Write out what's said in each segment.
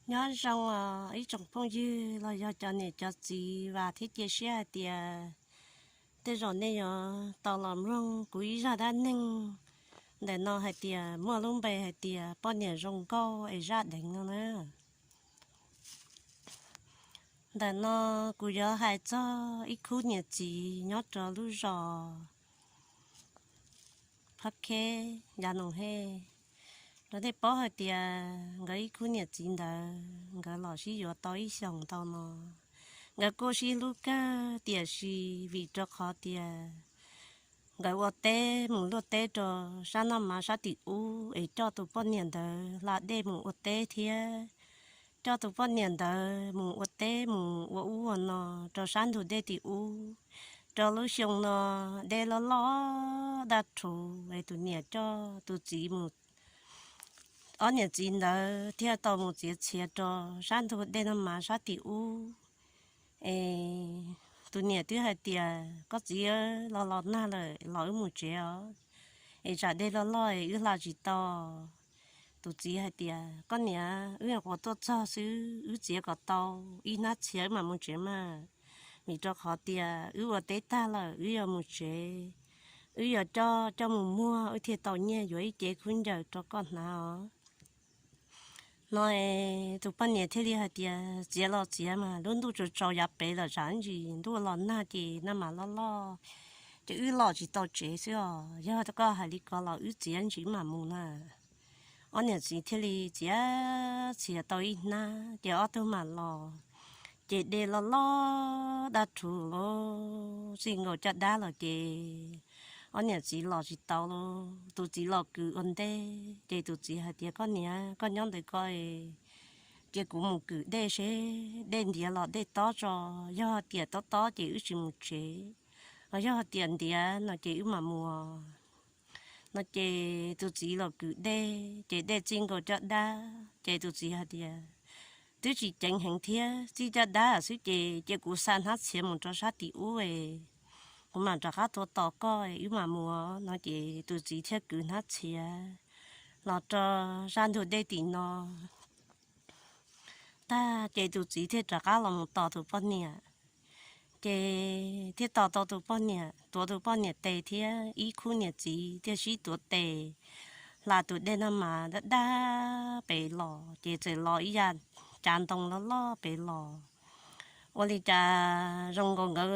Nyob zoo os ib tsoom phooj ywg los yog cov niam cov txiv, vam thiab cia siab hais tias tej zaum nej yuav tau los mloog kuv ib zaj dab neeg ntawm no hais tias muaj lub npe hais tias poj niam zoo nkauj es zaj deev no na. Ntawm no kuv yuav hais txog ib khub niam txiv nyob rau lub zos Phab Kheb yav Noom Hej. Rau nej paub hais tias nkawd ib khub niam txiv ntawd nkawd los sib yuav tau ib xyoos ntau no. Nkawd kuj sib hlub kawg, tiam sis vim rau qhov tias nkawd ua teb mus luaj teb rau sab Naj Mas sab tim ub es coj tus poj niam ntawd hla dej mus ua teb thiab. Coj tus poj niam ntawd mus ua teb mus ua ub ua no rau sab ntug dej tim ub. Rau lub xyoo no dej loj loj daj rhuv es tus niam coj tus txiv mus, ob niam txiv ntawd thiaj tau mus txiav txhiav rau sab ntug dej Naj Mas sab tim ub. Es tus niam twb hais tias, Koj txiv, los los nag lawm los wb mus tsev os, es tsam dej loj loj es wb hla tsis tau. Tus txiv hais tias, Koj niam, wb nyuam qhuav tuaj txog xwb, wb txiav kom tau ib hnab txhiav wb mam mus tsev mas, vim rau qhov tias wb ua teb tag lawm wb yuav mus tsev, wb yuav coj coj mus muag wb thiaj tau nyiaj yuav ib cev khaub ncaws rau koj hnav os. No es tus poj niam thiaj li hais tias, Txiav los txiav mas, lub ntuj tsaus tsaus yav pem lawm, tsam ntsis ntuj los nag ces Naj Mas loj loj, ces wb los tsis tau tsev xwb os. Yog koj hais li ko los wb txiav ntsis wb mam mus na. Ob niam txiv thiaj li txiav txhiav tau ib hnab ces ob tug mam los. Ces dej loj loj daj rhuv los txij nkaus caj dab los ces ob niam txiv los tsis tau los tus txiv los kws ua ntej. Ces tus txiv hais tias, Koj niam, koj nyob ntawm ko, cia kuv mus kws dej seb dej ntiav los dej tob tso. Yog tias tob tob ces wb tsis mus tsev, yog tias ntiav no ces wb mam mus. No ces tus txiv los kws dej ces dej txij nkaus caj dab ces tus txiv hais tias, Twb tsis ceev heev thiab, txij caj dab xwb ces cia kuv xa hnab txhiav mus rau sab tim ub es kuv mam rov qab tuav tos koj wb mam mus. No ces tus txiv thiaj kws hnab txhiav los rau sab ntug dej tim no tag ces tus txiv thiaj rov qab los mus tos tus poj niam. Ces thiaj tos tau tus poj niam, tuav tus poj niam tes thiab ib khub niam txiv thiaj sib tuav tes hla tus dej Naj Mas dab dab pem los ces txawm los ib yav cav ntoo loj loj pem los. Ua li cas zoo nkaus nkawd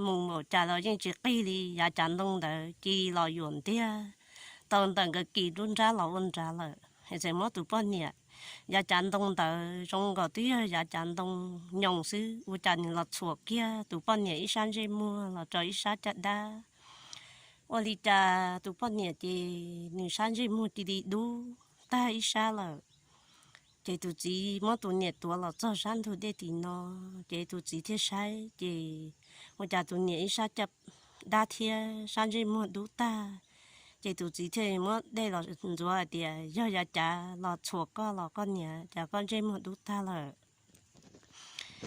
mus npaum cas los yeej tsis qig li, yav cav ntoo ntawd ci los yuam ntiag tau ntawm nkawd kis nruab nrab los ua nrad lawm. Txawm muab tus poj niam, yav cav ntoo ntawd zoo nkaus twb yog yav cav ntoo nyoos xwb, ua cas nws los txhuam kiag tus poj niam ib sab ntsej muag los rau ib sab caj dab. Ua li cas tus poj niam ces nws sab ntsej muag cia li dub tag ib sab lawm. Ces tus txiv muab tus niam tuav los txog sab ntug dej tim no, ces tus txiv thiaj saib ces ua cas tus niam ib sab caj dab thiab sab ntsej muag dub tag. Ces tus txiv thiaj muab dej los ntxuav hais tias, Yog yav cav los txhuam koj los koj niam, cas koj ntsej muag dub tag lawm?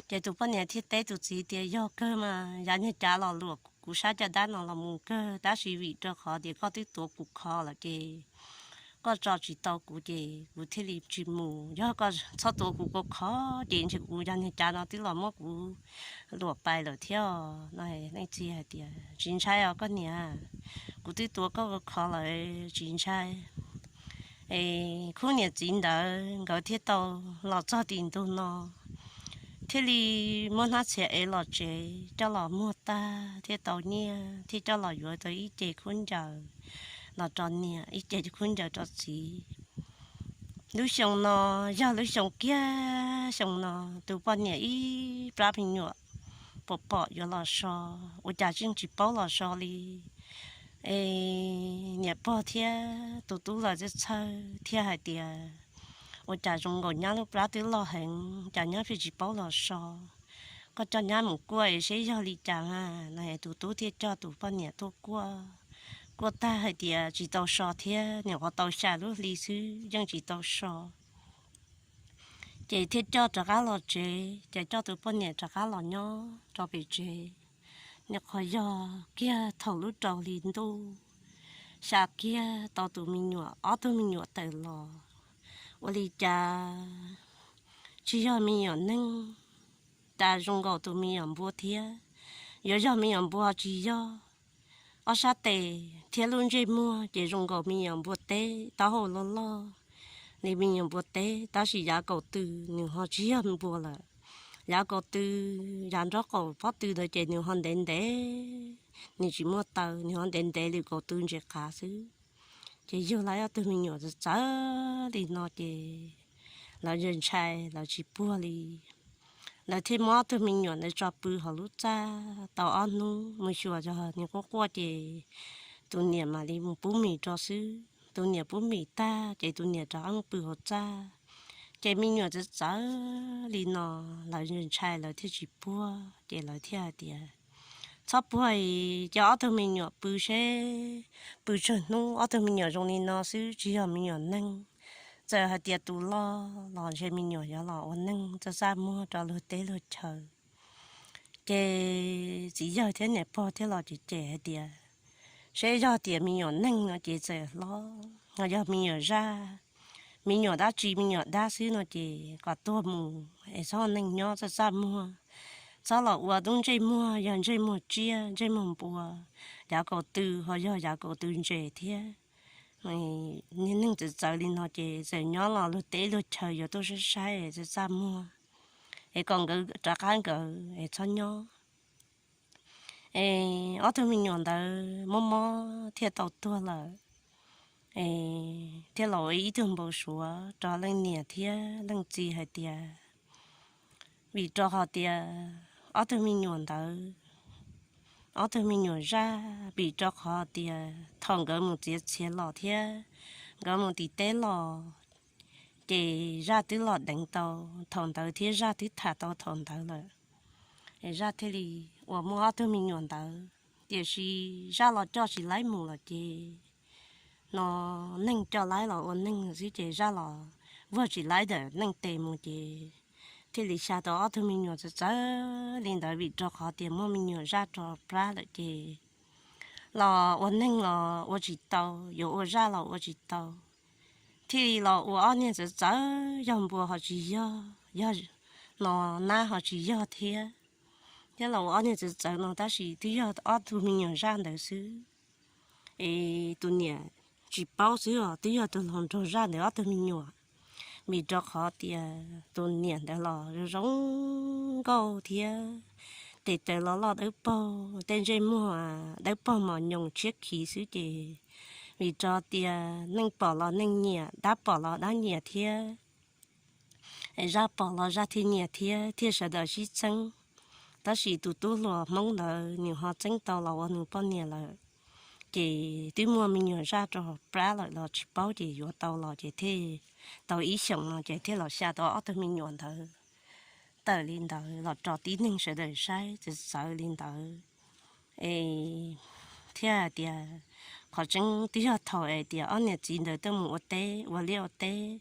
Ces tus poj niam thiaj teb tus txiv tias, Yog kawg mas, yav niag cav los luam kuv sab caj dab no los mus kawg, tab sis vim rau qhov tias koj twb tuav kuv khov lawm ces koj tso tsis tau kuv ces kuv thiaj li tsis mus. Yog koj txhob tuav kuv khov ces ntshe kuv yav niag cav no twb los muab kuv luam pais lawm thiab. No leej txiv hais tias, Tsis ntshai os koj niam, kuv twb tuav koj khov lawm, tsis ntshai. Es khub niam txiv ntawd nkawd thiaj tau los txog tim ntug no, thiaj li muab hnab txhiav ev los tsev coj los muag tag thiaj tau nyiaj thiaj coj los yuav tau ib ce khaub ncaws los rau niam, ib ce khaub ncaws rau txiv. Lub xyoo no yog lub xyoo kiag xyoo no tus poj niam ib plab me nyuam pom pom yuav los so, ua cas tseem tsis paub los so li. Es niam pog thiab tus tub lawv txawj txhawj thiaj hais tias, Ua cas zoo nkaus nyab lub plab twb loj heev cas nyab pheej tsis paub los so? Koj coj nyab mus kuaj seb yog li cas mas. No tus tub thiaj coj tus poj niam tuaj kuaj. Kuaj tag hais tias tsis tau so thiab, nyuam qhuav tau xya lub hli xwb yeej tsis tau so. Ces thiaj coj rov qab los tsev, ces coj tus poj niam rov qab los nyob rau pem tsev. Nyuam qhuav yog kiag thaum lub rau hli ntuj, xya kiag tau tus me nyuam, ob tug me nyuam tawm los. Ua li cas tsis yog me nyuam neeg, cas zoo nkaus tus me nyuam npua thiab. Yuav yog me nyuam npua tsis yog, ob sab tes thiab lub ntsej muag ces zoo nkaus me nyuam npua teb, taub hau loj loj li me nyuam npua teb, tab sis yav kaum tw nws ho tsis yog npua lawm. Yav kaum tw, yav nraub qaum pob tw ntawd ces nws ho ntev ntev, nws tsis muaj taw, nws ho ntev ntev li kaum tw ntses qav xwb. Ces yug lawv ob tug me nyuam txawv txawv li no ces lawv ntshai ntshai, lawv tsis puag li. Lawv thiaj muab ob tug me nyuam ntawd tso pw hauv lub txaj tau ob hnub, mus xyuas yog nws quaj quaj ces tus niam mam li mus pub mis rau xwb. Tus niam pub mis tag ces tus niam rov qab mus pw hauv txaj. Ces me nyuam txawv txawv li no, lawv ntshai ntshai lawv thiaj tsis puag, ces lawv thiaj hais tias, txhob puag, ces ob tug me nyuam pw seb, pw tsawg hnub ob tug me nyuam zoo li no xwb tsis yog me nyuam neeg. Txawm hais tias tus loj los ntshe me nyuam yuav los ua neeg txaj txaj muag rau luag teb luag chaw. Ces txiv yawg thiab niam pog thiaj los cem cem hais tias, seb yog tias me nyuam neeg no ces txawm hlob, ho yog me nyuam zaj, me nyuam dab tsi me nyuam dab xwb no ces kom tuag mus es txhob neeg nyob txaj txaj muag. Txhob los ua tub ntsej muag, yog ntsej muag tsiaj ntsej muag npua, yav kaum tw ho yog yav kaum tw ntses thiab. Niag neeg txawv txawv li no ces txawm nyob los luag teb luag chaw yuav tuaj saib saib txaj txaj muag, es kom nkawd rov qab nkawd es txhob nyob. Es ob tug me nyuam ntawd mob mob thiaj tau tuag lawm. Es thiaj los ua ib tug npau suav rau leej niam thiab leej txiv hais tias, vim rau qhov tias ob tug me nyuam ntawd, ob tug me nyuam zaj, vim rau qhov tias thaum nkawd mus txiav txhiav los thiab nkawd mus tim teb los, ces zaj twb los deev tau thaum ntawd thiab zaj twb tham tau thaum ntawd lawm. Es zaj thiaj li uas muaj ob tug me nyuam ntawd, tiam sis zaj los coj tsis laib mus lawm ces no neeg coj laib los ua neeg xwb ces zaj los vuag tsis laib ntawm neeg tes mus ces thiaj li xya tau ob tug me nyuam txawv txawv li ntawd vim rau qhov tias muaj me nyuam zaj rau plab lawm ces los ua neeg los ua tsis tau, yuav ua zaj los ua tsis tau. Thiaj li los ua ob niag txawv txawv, yog npua ho tsis yog, yog no nab ho tsis yog thiab. Thiab los ua ob niag txawv txawv no tab sis twb yog ob tug me nyuam zaj ntawd xwb. Es tus niam tsis paub xwb os, twb yog tus hluas nraug zaj ntawd ob tug me nyuam. Vim rau qhov tias tus niam ntawd los zoo zoo nkauj thiab tes taw los loj dawb paug, tej ntsej muag dawb paug mos nyoos tshiab khiv xwb ces vim rau tias neeg pom los neeg nyiam, dab pom los dab nyiam thiab. Es zaj pom los zaj thiaj nyiam thiab thiaj sawv daws sib txeeb. Tab sis tus tub hluas Hmoob ntawd nws ho txeeb tau los ua nws poj niam lawm, ces twb muaj me nyuam zaj rau hauv plab lawm los tsis paub ces yuav tau los ces thiaj tau ib xyoos no ces thiaj los xya tau ob tug me nyuam ntawd tawm li ntawd los rau tib neeg sawv daws saib txawv txawv li ntawd. Es thiaj hais tias qhov tseeb twb yog thaum es tias ob niam txiv ntawd tuaj mus ua teb, ua liaj ua teb,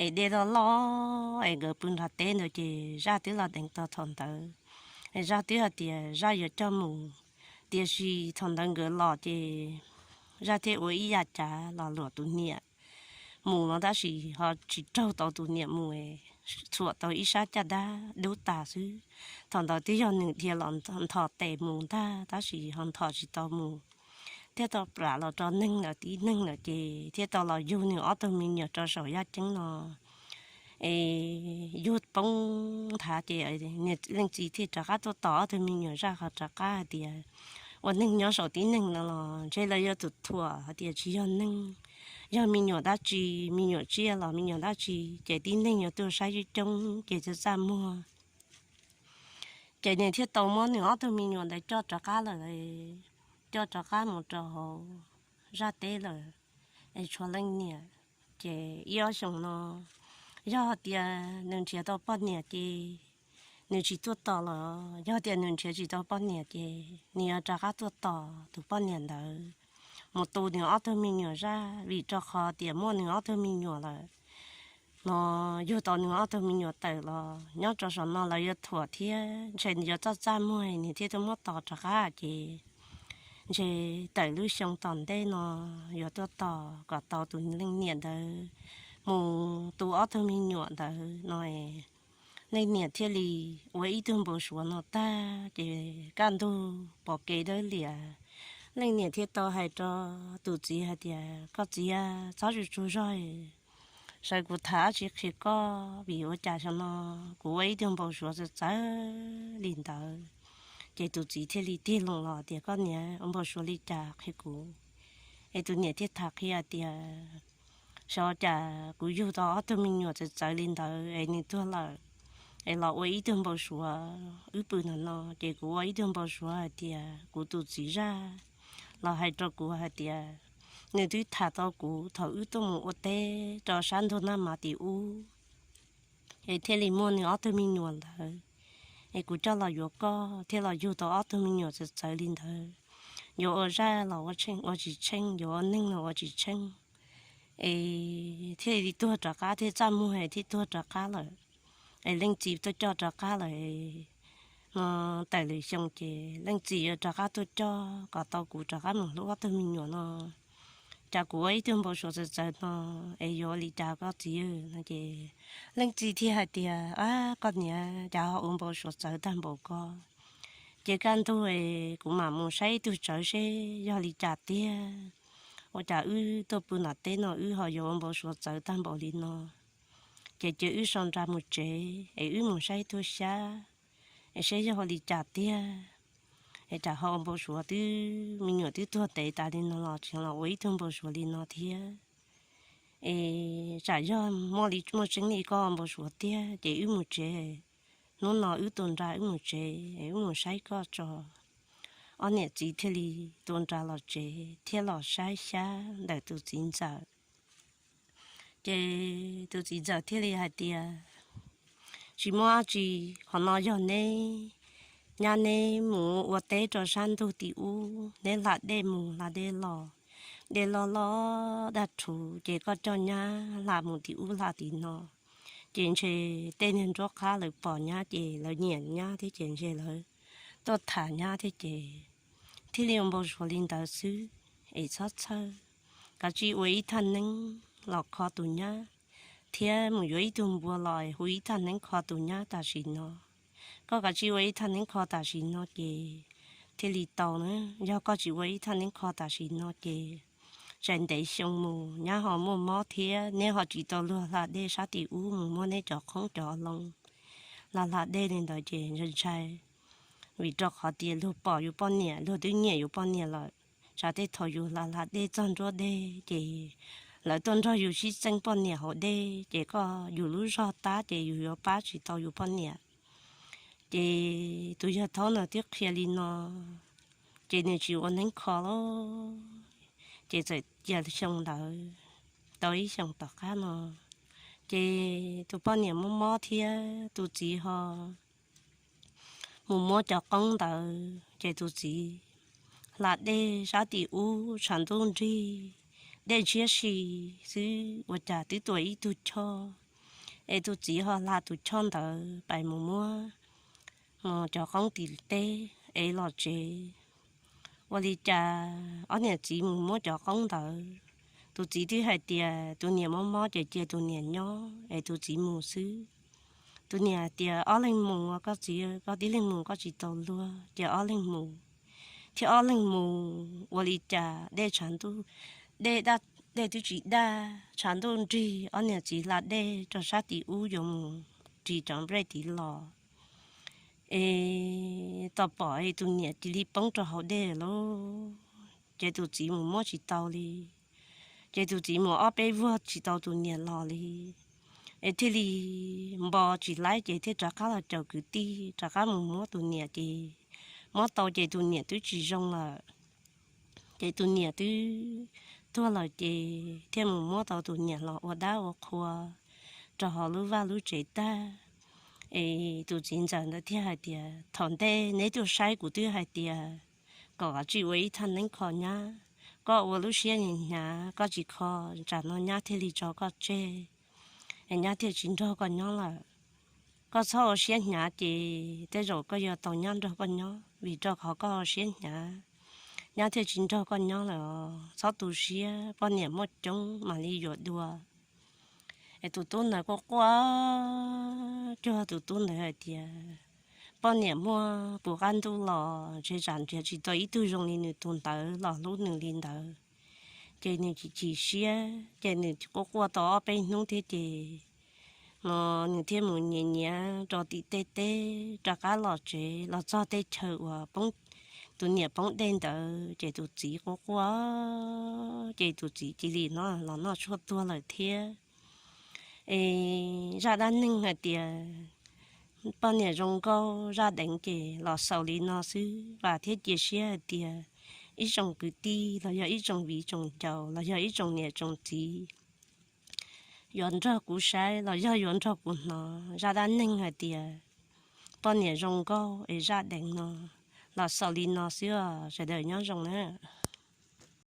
es dej loj loj es nkawd pw nrog teb ntawd ces zaj twb los deev tau thaum ntawd. Es zaj twb hais tias zaj yuav coj mus, tiam sis thaum ntawd nkawd los ces zaj thiaj ua ib yam cav los luam tus niam mus no tab sis ho tsis raug tau tus niam mus, txhuam tau ib sab caj dab dub tas xwb. Thaum ntawd twb yog nws dhia los nthos tes mus ntag tab sis ho nthos tsis tau mus, thiaj tau plam los rau neeg lawm tib neeg lawm ces thiaj tau los yug nws ob tug me nyuam rau saum yaj ceeb no. Es yug poob nthav ces leej txiv thiaj rov qab tuaj tos ob tug me nyuam zaj ho rov qab hais tias, ua neeg nyob saum tib neeg no los ntshe lawv yuav tus thuam hais tias tsis yog neeg, yog me nyuam dab tsi, me nyuam tsiaj los me nyuam dab tsi, ces tib neeg yuav tuaj saib coob coob ces txaj txaj muag. Ces nws thiaj tau muab nws ob tug me nyuam ntawd coj rov qab lawm, coj rov qab mus rau hauv zaj teb lawm, es tshuav leej niam. Ces ib ob xyoos no, yog hais tias nws nrhiav tau poj niam ces nws tsis tuaj tos los, yog tias nws nrhiav tsis tau poj niam ces nws yuav rov qab tuaj tos tus poj niam ntawd mus tu nws ob tug me nyuam zaj, vim rau qhov tias muaj nws ob tug me nyuam lawm no, yug tau nws ob tug me nyuam tawm los nyob rau saum no lawv yuav thuam thiab ntshe nws yuav txaj txaj muag nws thiaj tuaj muab tos rov qab ces ntshe tawm lub xyoo tom ntej no yuav tuaj tos kom tau tus leej niam ntawd mus tu ob tug me nyuam ntawd no. leej niam thiaj li ua ib tug npau suav no tag ces kaj ntug pom kev dawb lias, leej niam thiaj tau hais rau tus txiv hais tias, Koj txiv, txhob tsuag tsuag zog, sawv kuv tham dab tsi qhia koj, vim ua cas xyoo no kuv ua ib tug npau suav txawv txawv li ntawd. Ces tus txiv thiaj li tig loo los tias, Koj niam, ua npau suav li cas qhia kuv. Es tus niam thiaj tham qhia tias, Xyov cas kuv yug tau ob tug me nyuam txawv txawv li ntawd es nws tuag lawm, es los ua ib tug npau suav wb pw no no, ces kuv ua ib tug npau suav hais tias kuv tus txiv zaj los hais rau kuv hais tias nws twb tham tau kuv thaum wb tuaj mus ua teb rau sab ntug Naj Mas tim ub, es thiaj li muaj nws ob tug me nyuam ntawd. Es kuv coj los yuav koj thiaj los yug tau ob tug me nyuam txawv txawv li ntawd. Yuav ua zaj los ua tsheej ua tsis tsheej, yuav ua neeg los ua tsis tsheej, es thiaj li tuag rov qab, thiaj txaj muag es thiaj tuag rov qab lawm. Es leej txiv tuaj coj rov qab lawm no, tawm lwm xyoo ces leej txiv yuav rov qab tuaj coj kom tau kuv rov qab mus hlub ob tug me nyuam no. Cas kuv ua ib tug npau suav txawv txawv no, es yuav ua li cas koj txiv? No ces leej txiv thiaj hais tias, Ab, koj niam, cas ho ua npau suav txawv tag npaum ko. Ces kaj ntug es kuv mam mus saib ib tug tsawv seb yog li cas tiag. Ua cas wb tuaj pw nram teb no wb ho yuav ua npau suav txawv tag npaum li no? Ces cia wb sau nra mus tsev es wb mus saib ib tug xyab, es saib yog ua li cas tiag. Es cas ho ua npau suav twb me nyuam twb tuag ntev tas li no los tseem los ua ib tug npau suav li no thiab. Es tsam yog muaj li muaj tseeb li koj ua npau suav tiag ces wb mus tsev. Hnub no wb tua nra wb mus tsev, wb mus saib koj tso. Ob niam txiv thiaj li tua nra los tsev thiab los saib xyab ntawm tus txiv ntxawm. Ces tus txiv ntxawm thiaj li hais tias, Tsis muaj dab tsi, qhov no yog neb nyab neb mus ua teb rau sab ntug tim ub, neb hla dej mus hla dej los, dej loj loj dag rhuv ces koj coj nyab hla mus tim ub hla tim no, ces ntshe tej niag nruab qab lawv pom nyab ces lawv nyiam nyab thiab ces ntshe lawv tuaj tham nyab thiab ces thiaj li ua npau suav li ntawd xwb. Es txhob txhawj, kav tsij ua ib thaj neeb los kho tus nyab, thiab mus yuav ib tug npua los hu ib thaj neeb kho tus nyab tam sim no. Koj kav tsij ua ib thaj neeb kho tam sim no ces thiaj li tau na. Yog koj tsis ua ib thaj neeb kho tam sim no ces tsam ntev xyoo mus nyab ho muaj mob thiab neb ho tsis tau luag hla dej sab tim ub mus muab neb cov qoob cov loo hla hla dej li ntawd ces ntshai ntshai, vim rau qhov tias luag pom yus poj niam, luag twb nyiam yus poj niam lawm. Tsam tej thaum yus hla hla dej txog nruab dej ces lawv tuaj nrog yus sib txeeb poj niam hauv dej ces koj yus lub zog tab ces yus yuav pab tsis tau yus poj niam. Ces tus yawg thaub ntawd twb qhia li no, ces nws tsis ua neeb kho lawm. Ces txawm cia xyoo ntawd tau ib xyoos tom qab no, ces tus poj niam mob mob thiab tus txiv ho mus muab cov qoob ntawd ces tus txiv hla dej sab tim ub tshav ntuj nrig, dej ntshiab si xwb ua cas twb tua ib tug choj. Es tus txiv ho hla tus choj ntawd pais mus muab cov qoob tim teb es los tsev. Ua li cas ob niam txiv mus muab cov qoob ntawd, tus txiv twb hais tias tus niam mob mob ces cia tus niam nyob es tus txiv mus xwb. Tus niam hais tias, Ob leeg mus, koj txiv, koj tib leeg mus koj tsis tau luag, cia ob leeg mus. Thiab ob leeg mus ua li cas dej tshav ntuj, dej daj, dej twb tsis daj, tshav ntuj nrig, ob niam txiv hla dej rau sab tim ub yuav mus ris cov nplej tid los, es tau pom es tus niam cia li poob rau hauv dej lawm. Ces tus txiv mus muab tsis tau li. Ces tus txiv mus ob peb vuag tsis tau tus niam los li, es thiaj li npo tsis laib ces thiaj rov qab los caum kwv tij rov qab mus muab tus niam ces muab tau ces tus niam twb tsis zoo lawm. Ces tus niam twb tuag lawm ces thiaj mus muab tau tus niam los ua dab ua qhua rau hauv lub vaj lub tsev tag. Es tus txiv ntxawm ntawd thiaj hais tias, Thaum ntej neb tuaj saib kuv twb hais tias kom kav tsij ua ib thaj neeb kho nyab. Koj ua lub siab hnyav hnyav koj tsis kho, tsam no nyab thiaj li tso koj tseg, es nyab thiaj tsis nrog koj nyob lawm. Koj txhob ua siab hnyav ces tej zaum koj yuav tau nyab nrog koj nyob, vim rau qhov koj ua siab hnyav, nyab thiaj tsis nrog koj nyob lawm os. Txhob tu siab, poj niam muaj coob mam li yuav dua. Es tus tub ntawd quaj quaj cuag tus tub ntawd hais tias, poj niam muaj puv qab ntuj los ntshe tsam nrhiav tsis tau ib tug zoo li nws tus ntawd los hlub nws li ntawd. Ces nws chim chim siab ces nws quaj quaj tau ob peb hnub thiab ces no nws thiaj mus nyiav nyiav rau tim tej teb rov qab los tsev, los txog tej chaw uas poob, tus niam poob dej ntawd ces tus txiv quaj quaj, ces tus txiv cia li no los noj tshuaj tuag lawm thiab. Es zaj dab neeg hais tias poj niam zoo nkauj zaj deev ces los xaus li no xwb, vam thiab cia siab hais tias ib tsoom kwv tij los yog ib tsoom viv tsoom ncaus los yog ib tsoom niam tsoom txiv yuav nrog kuv saib los yog yuav nrog kuv hnov zaj dab neeg hais tias poj niam zoo nkauj es zaj deev no los xaus li no xwb os, sawv daws nyob zoo na.